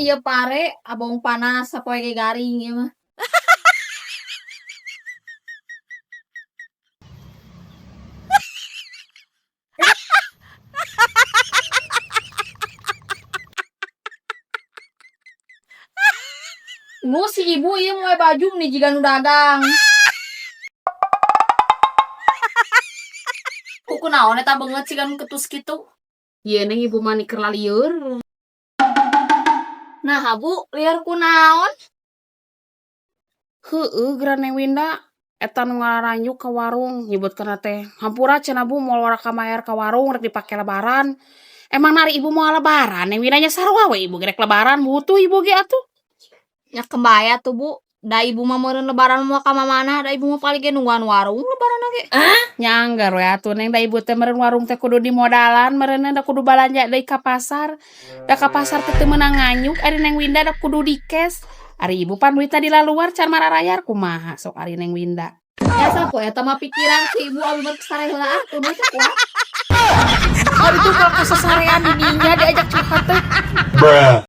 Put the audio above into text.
Ieu pare abong panas sapoe ge garing ieu mah. Nu si ibu ieu moe baju nih jiga nu dagang. Ku kunaon eta beungeut siga nu ketus kitu? Ieu, Neng, ibu mah keur lalieur. Nah, Bu, lieur kunaon? Heueuh geura, Neng Winda. Eta nu ngararanjuk ka warung nyebutkeunna teh, "Hampura," cenah, "Bu, moal waka mayar ka warung rek dipake lebaran." Emang ari ibu moal lebaran, Neng Winda? Nya sarua we ibu ge rek lebaran, butuh ibu ge atuh. Nya keun bae atuh, Bu. Da ibu mah meureun lebaran moal ka mamana, da ibu mah paling ge nungguan warung lebaranna ge. Nya anggar we atuh, Neng, da ibu teh meureun warung teh kudu dimodalan meureunna, da kudu balanja deui ka pasar. Da ka pasar teh teu meunang nganyuk ari Neng Winda, da kudu di cash. Ari ibu pan duitna di laluar can mararayar, kumaha sok ari Neng Winda? Ya sapoe eta mah pikiran si ibu, abi mah sare heula ah, kudu teh kuat. Ari tuh kalau kasasarean di dinya diajak curhat teh. Bruh.